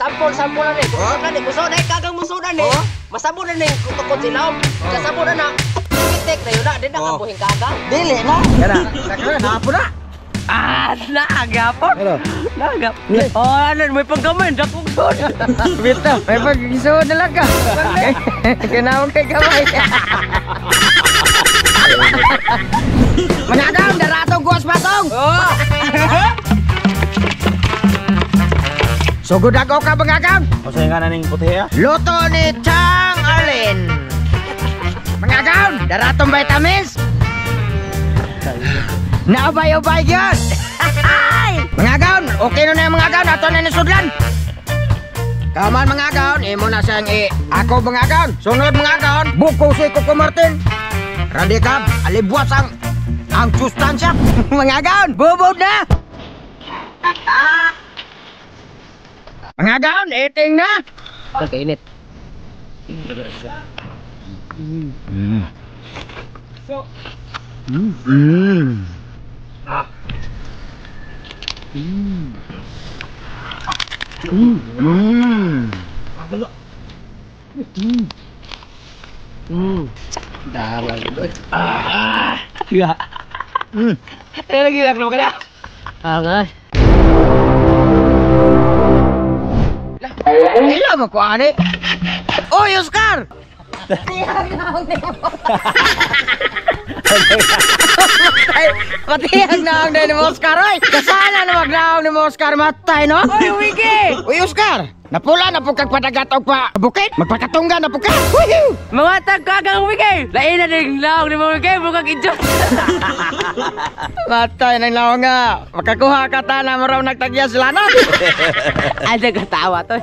Sample, sample na ni. Kung musudan ni, musudan ni, kagang musudan ni. Masabot na ni, tukod sila. Kasabot na na. Pitik na yun na, di na kabuhing kagang. Dili na. Kana. Kana na po na. Ah, naagapon. Ano? Naagap. Oh, ano, may pagkamay, dakong sud. Bitaw, may pagisuod na lang ka. Kinahong kay kamay. Managam, daratong guwas patong. Oh! Sugod ako ka mangagam. O sa nga na ning puti ah. Luto ni Chang Arlene. Mangagam, daratong vitamins. Naubay-ubay yun. Mangagam, okay na na yung mga agaw. Ato na ni sudlan. Kaman mga agaw, imo na siyang ako mga agaw. Sunod mga agaw, buko si Coco Martin. Radikab, alibwas ang sustansya. Mga agaw, bubod na. Mga agaw, eating na. Kainit. Ah. Ya. Lagi lang naman kaya. Ah, nga. Ila mo ko ani. Oy, Oscar. Patihag na ang ni Oscar, oy. Kasala na magnaong ni Oscar matay, no? Oy, Wiki! Uy, Oscar! Napula na po kag padagat og pa bukid. Magpakatungga na po ka. Woohoo! Mga tagkagang Wiki! Lain na din naong ni mo, Wiki! Bukag idiot! Matay nang naong nga. Makakuha ka ta na mo raw nagtagya sila na. Ada katawa to.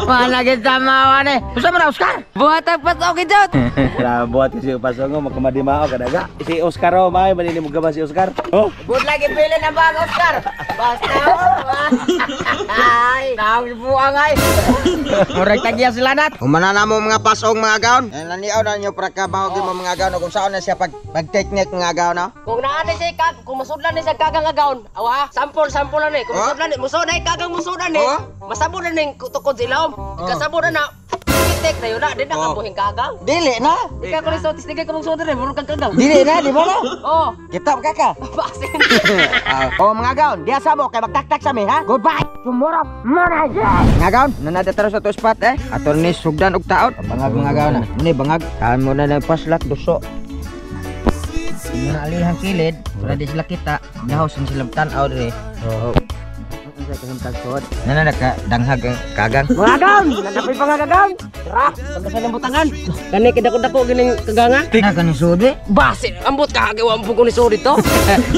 Managit sa mawa ni. Usa man na, Oscar? Buhat ang pasok, idiot! Grabe buhat kasi pasok mo magkamadimao kadaga. Si Oscar oh, may maninimog ka ba si Oscar? Oh. Good lagi pili na ba ang Oscar? Basta ay, naong buang ay. Murag tagya sila nat. Humana na mo mga pasong mga gaon. Naniaw na nyo para kabaho mo mga gaon kung saan na siya pag pag-technique mga gaon no. Kung naa ni siya kag, kung masudlan ni siya kagang agaon, awa, sample, sample na ni. Kung masudlan ni, musudan ni, kagang musudan ni. Masabot na ni tukod sila. Kasabot na na. Pitik na yun na, di na kabuhing kagang. Dili na. Di ka kulisotis, di ka kumagsudan ni, murag kang kagang. Dili na, di ba na? Oh. Kita ka ka. Basin. Oh mga gaon, diya sa mo kay magtaktak sa mi ha. Goodbye. Tomorrow morning. Mga gaon, nanada taro sa to spot eh. Ato ni sugdan og taon. Bangag mga gaon na. Muni bangag. Kan mo na paslat duso. Mga alihang kilid, para di sila kita. Dahos ang sila tan-aw dire. Oh. Nana ka danghag ang kagang. Mga gaon, nanapoy pa nga kagang. Tara, pagkasan ang butangan. Kani kidako-dako gining kaganga. Na kani sudi. Basin, ambot ka kay wa ko ni sudi to.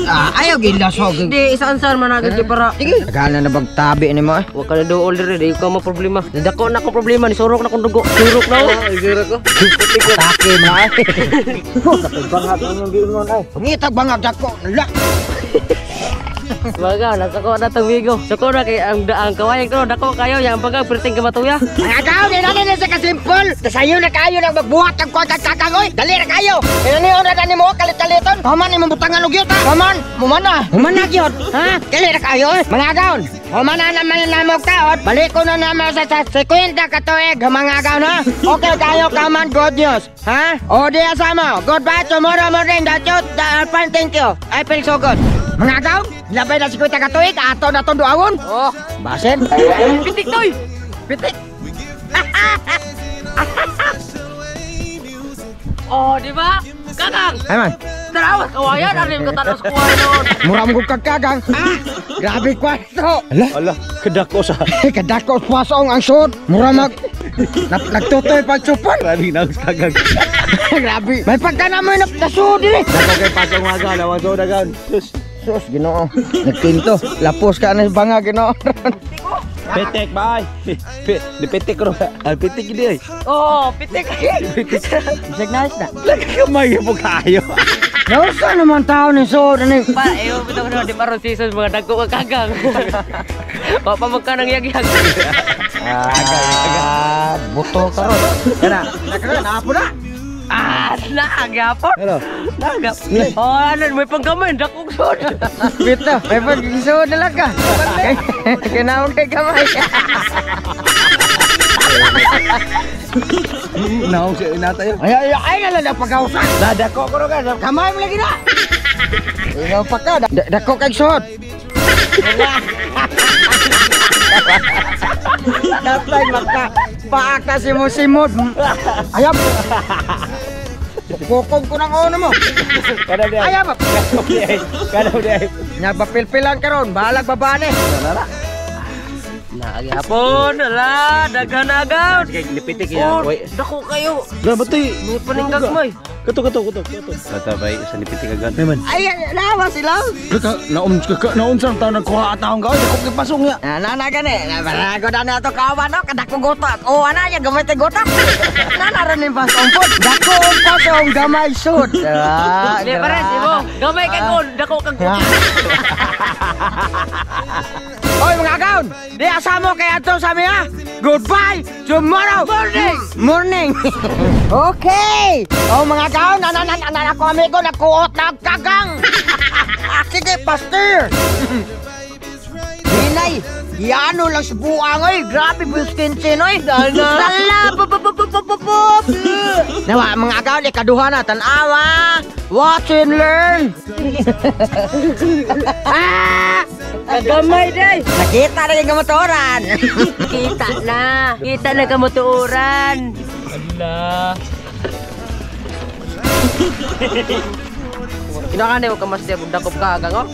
Ah, ayaw gilasog. Di isaan-saan man agad para. Sige. Gana na bagtabi nimo eh. Wa ka na duol dire, di ka ma problema. Dako na ko problema ni surok na kong dugo. Surok na. Oh, surok ko. Atake mo eh. Bangag ang imong giingon ay. Pangitag bangag dako. La. Baga, nasa ko na tong migo. Suko na kay ang kawayang ko dako kayo yang baga perting ka matuya. Mga gaon, ina na sa kasimpol. Tasayo na kayo nang magbuhat ang kuwan kag kakang oy. Dali ra kayo. Ina ni ona nimo kalit-kaliton. Human imong butangan og yot ha. Human, humana. Human na gyud. Ha? Dali ra kayo oy. Mga gaon. Human na naman namo kaot. Balik ko na namo sa 50 ka tuig mga gaon ha. Okay kayo kaman good news. Ha? O di asama. Goodbye tomorrow morning. That's it. Fine, thank you. I feel so good. Mga gaon, labay na 50 ka tuig ato na tong duawon. Oh, Basin. pitik toy. Pitik. Oh, di ba? Kakang. Ay man. Tarawas kawayan alim ka tanos kuwayon. Mura mo kag kagang. Ah, grabe kwarto. Ala, Ala, kadako sa. kadako pasong ang sud. Mura mag nagtutoy pag supon. Grabe na kagang. Grabe. May pagka na mo nasud eh. Dako kay pasong mga gaon, awan sa gaon. Sus. Sus, Ginoo. Nagtinto. Lapos ka na sa banga, Ginoo. Pitik bay. Di pitik ro. Ay pitik gid ay. Oh, pitik. Bisag nice na. Lagi kamay po kayo. Nausa naman tao ni sud ni. Pa, ewan mo ito di maron season mga dagko ka kagang. Wa pa magka nang yag-yag. Ah, buto karon. Kana. Nakaron, apo na. Ah, na, gyapon. Hello. Naga. Oh, ano, may panggamay, dakong sud. Bito, may pagsuod na lang ka. Kinaon kay gamay. Naong siya inata yun. Ay, ay, ay, nalang na pagkausa. Nadako ko ro ka. Kamay mo lagi na. Ikaw pa ka. Dako kay suod. Datay maka paak na si Musimod. Ayam. Kukog ko ng ono mo. Ayam. Kada di. Nya bapilpilan karon, bahalag babane. Naghapon, ala, daghan agaw. Sige, lipitik ya. Oh, dako kayo. Grabe to. May paninggag mo. Kato kato kato kato. Kata bay sa lipitik agad. Naman. Ay, lawa sila. Kaka naun kaka naun sa taon nagkuha at taong gawin ako gipasong niya. Na na gani, na barago na na to kawan no, kadako gotak. Oh, ana ya gamay tay gotak. Na na ron yung pasong pod. Dako ang pasong gamay sud. Ah, Di pares mo. Gamay kay ko, dako kag Ah. Oy mga agaw, di asa mo kay adto sa mi ha. Goodbye tomorrow morning. Morning. Okay. Oh mga agaw, nanan ako amigo nakuot na kagang. Sige, pastor. Hinay, yano lang sa buang oy. Grabe buskinsin oy. Dala. Pup. Nawa mga agaw, ikaduha na tan-awa. Watch and learn. Ah! Gamay day. Nakita na yung kamotoran. Kita na. Kita na kamotoran. Ala. Kinakane mo kamas diya dakop ka agang oh.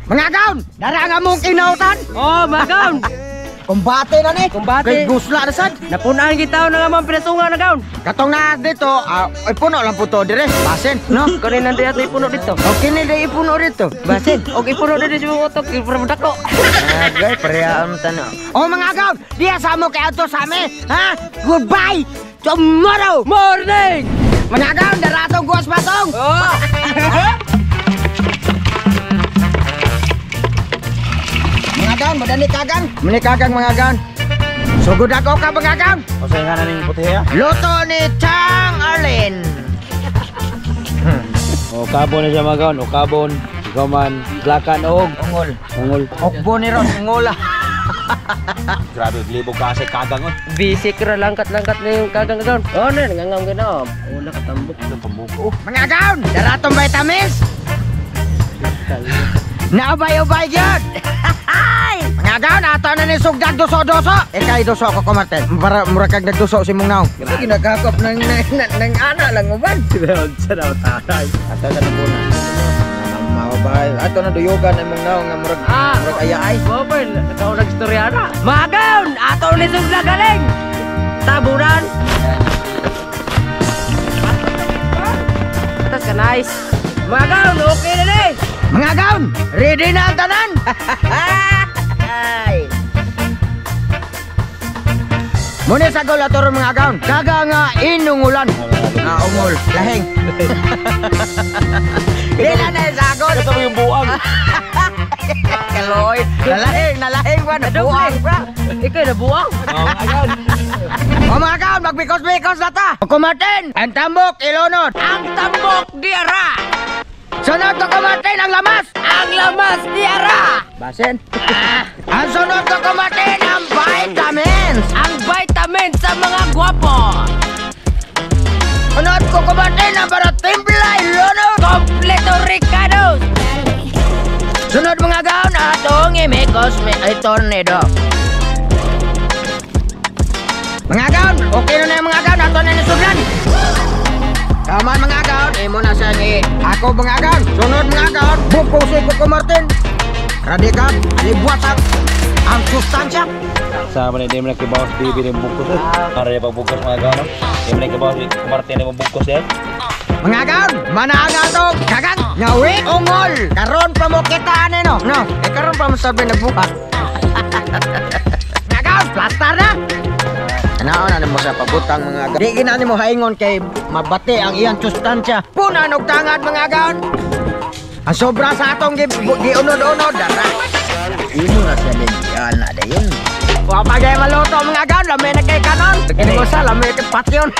Mga agaw, dara nga mong kinautan. Oh, magawn. Kumbate na ni. Kumbate. Kay gusla na sad. Napunaan kita na nga mga pinasunga na gawn. Katong na dito, ay puno lang po to dire. Basin, no? Kanin nandiyan ato ipuno dito. Okay ni dai ipuno dito. Basin, og ipuno dito sa mga utok, ipuno dako. Agay, pareha ang tanaw. Oh mga agaw, diya sa mo kay adto sa ami, ha? Goodbye tomorrow. Morning. Mga agaw, dara atong guwas patong. Oh. Mga agaw, madani kagang. Mani kagang mga agaw. Sugod ako ka mga agaw. O sa nga na ning puti ha. Luto ni Chang Arlene. O kabon na siya magaon, o kabon. Ikaw man lakan og Ungol. ungol. Okbo ni Ron, ungola. Grabe libog ka sa kagang oy. Basic ra langkat-langkat na yung kagang gawn. Oh, na nangangam ka na. Oh, nakatambok. Pambuko. Mga agaw, dara atong vitamins. Naubay-ubay yun! Mga agaw, nato na ni sugdag duso-duso! Ikay duso ko kumartin. Para mura kag nagduso si mong naong. Grabe, ginagakop ng, ng ana lang uban. Sa daw tatay. Ato na muna. Maubay. Ato na duyugan ng mong naong nga murag, murag ayaay. Bopel, ikaw nagstorya na. Mga agaw, ato ni sugdag galing. Tabunan. Atas ka nice. Mga agaw, okay na ni. Mga agaw, ready na ang tanan! Muna sa gol ato ron, mga agaw. Kaga nga inungulan. Ah, ungol. Lahing. Di na na sa gol. Ito yung buang. Kaloy. Nalahing, nalahing ba? Nabuang ba? Ikaw nabuang. Oh, agaw. O mga agaw, magbikos-bikos na ta. Kumatin, ang tambok, ilunod. Ang tambok diara. Sunod ko kumatin ang lamas. Ang lamas diara. Basin. Ang sunod ko kumatin ang vitamins. Ang vitamins sa mga gwapo. Sunod ko kumatin ang para timpla ilunod. Kompleto Ricardo. Sunod mga agaw na atong imikos may ay tornado. Mga agaw, okay na na yung mga agaw, ato na nisudlan. Kaman mga agaw, imo na siya ni ako mga agaw. Sunod mga agaw, buko si Coco Martin. Radikal, alibuat ang sustansya. Sa man di man kibaw sa bibi ng bugkos. Para di pagbugkos mga agaw no. Di man kibaw si Martin ng bugkos eh. Mga agaw, manaang ato, kagang, ngawi, ungol. Karon pa mo kita ani no. No, eh karon pa mo sabi nagbuhat. Mga agaw, plaster na. Anaon na nimo sa pabutang mga agaw. Di ginani mo haingon kay mabati ang iyang sustansya. Punan og tangad mga agaw. Ang sobra sa atong giunod-unod dara. Imo ra siya din. Yan na dayon. Wa pa gay maluto mga agaw, lami na kay kanon. Kini mo sa lami kay patyon.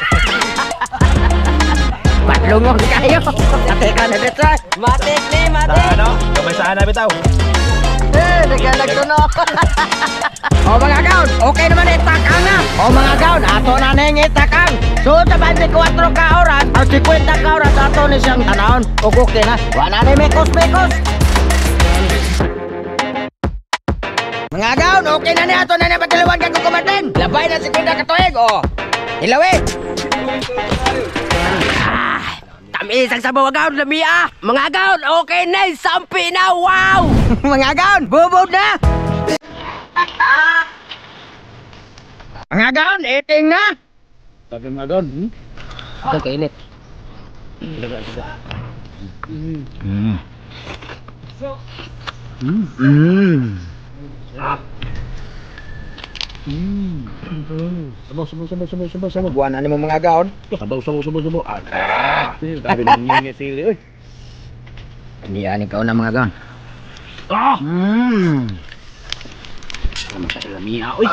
Patlungon kayo. Ate ka na dito. Matik ni, matik. Ano? Kamay saan na bitaw? Eh, nagkalagtuno. O mga gaon, okay naman itakang na. O mga gaon, ato na ning itakang. So sa 24 ka oras, ang 50 ka oras ato ni siyang tanawon. O okay na. Wala ni mekos-mekos. Mga gaon, okay na ni ato na ni patiliwan kag kumatin. Labay na 50 ka tuig o. Ilawi. Tamis ang sabaw agaon, lamia. Mga agaon, okay na, sampi na, wow! Mga agaon, bubod na! Mga agaon, eating na! Sabi mga agaon, Ito kainit. Sabaw, sabaw, sabaw, sabaw, sabaw, sabaw. Buwan na ni mo mga agaon. Sabaw, sabaw, sabaw, sabaw. Ah, sabi ng ngingin sili, oy. Niyan ikaw na mga agaon. Ah! Sama sa ilamia, oy.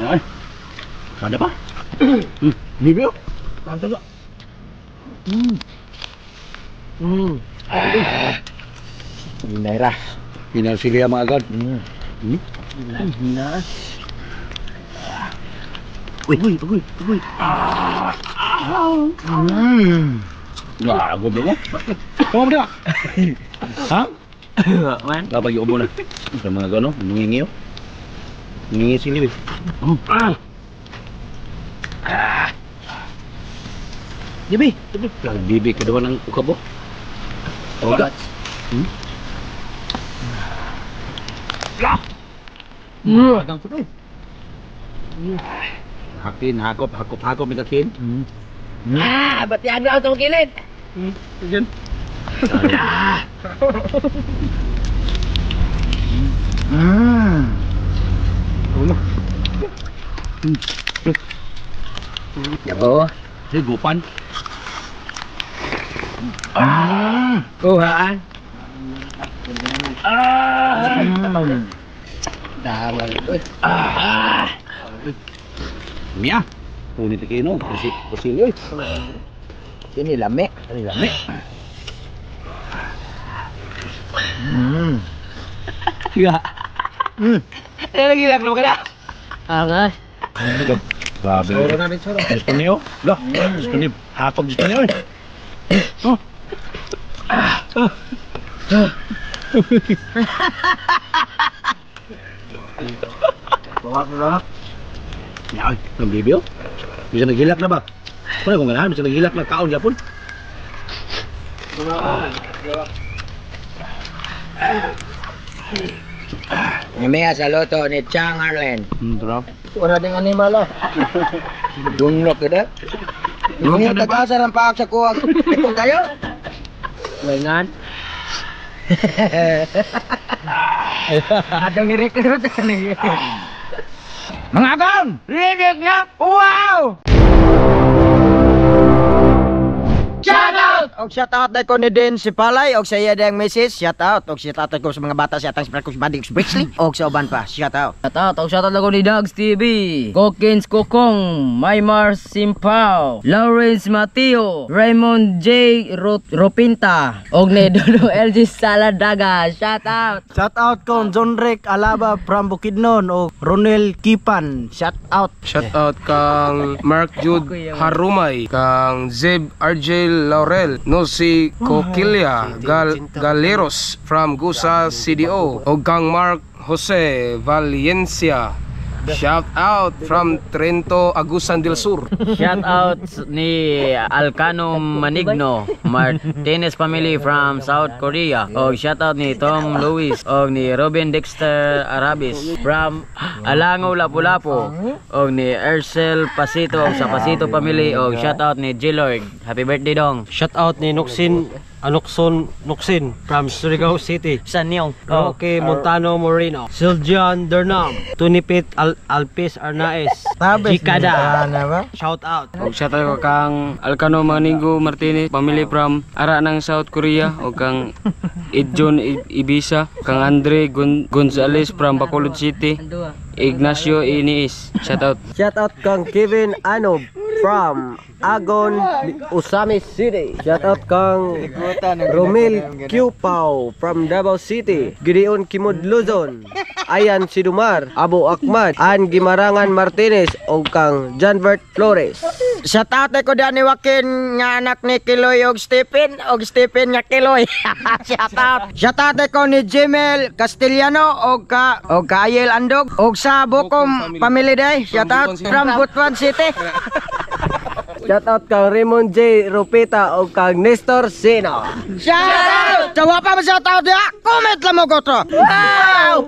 Ay. Kada pa? Bibi, oh. Tanta ka. Hinay ra. Hinay sili ang mga agad. Hina. Uy, uy, uy, uy. Ah, goblok mo. Kamu ba? Ha? Man. Kapag iubo na. Sa mga gano, nangingiyo. Nangingi sili. Bibi, bibi. Bibi ka daw ng ukabo. Oga. Hakin, hakop, hakop, hakop, may kakin. Ah, ba't yan na itong kilid? Yan. Ulo. Yabo. Hey, gupan. Kuhaan. Dawal. Mia. Punit kayo no. Kasi kusilyo eh. Sini lami. Ano lami? Ya. Ano lagi lang ka na? Ah, nga. Grabe. Soro na rin, soro. Gusto niyo? Lah, gusto niyo. Hakop gusto niyo eh. Oh. Bawa. Ya, ang bibi oh. Bisa naghilak na ba? Wala kong ganahan, bisa naghilak na kaon gyapon. Mia sa loto ni Chang Arlen. Drop. Wala ding animal ah. Dunlok kita. Yung tag-asa ng paak sa kuwag. Ito kayo? Waingan. Atong i-recruit. Mga kaon! Linig na! Wow! Shout out! Og shout out ko ni Din si Palay og sa iya diyang misis. Shout out. Og shout out ko sa mga bata sa atang si Marcos Badix Brixley. Og sa uban pa. Shout out. Shout out, shout out ko ni Dogs TV, Kokins Kokong, Maymar Simpao, Lawrence Mateo, Raymond J. Ropinta, og ni Dodo LG Saladaga. Shout out. Shout out ko John Rick Alaba from Bukidnon o Ronel Kipan. Shout out. Shout out kang Mark Jude Harumay, kang Zeb RJ Laurel, Nosi Coquilia Galeros from Gusa CDO, o kang Mark Jose Valencia. Shout out from Trento, Agusan del Sur. Shout out ni Alcano Manigno Martinez family from South Korea. Og shout out ni Tom Lewis og ni Robin Dexter Arabis from Alango Lapu-Lapu. Og ni Ercel Pasito og sa Pasito family og shout out ni Gillard. Happy birthday dong. Shout out ni Noxin Anokson Noksin from Surigao City. Sa Niyong. Roque Montano Moreno, Siljan Dernam, Tunipit Alpis Arnaes, Jikada. Shout out. Og shout out ko kang Alcano Manigo Martinez, family from ara ng South Korea, og kang Idjon Ibiza, kang Andre Gonzales from Bacolod City, Ignacio Iniis. Shout out. Shout out kang Kevin Anob from Agon, Ozamiz City. Shout out kang Romel Cupao from Davao City. Gideon Kimud Luzon. Ayan Sidumar, Abu Ahmad, An Gimarangan Martinez o kang Janbert Flores. Shout out ko dani Joaquin nga anak ni Kiloy og Stephen nga Kiloy. Shout out. Shout out ko ni Jimel Castellano og Kayel Andog og sa Bokom family day. Shout out from Butuan City. Shout out kang Raymond J. Rupita o kang Nestor Sena. Shout out. Jawa pa mo shout out ya. Comment lang mo gotro. Wow.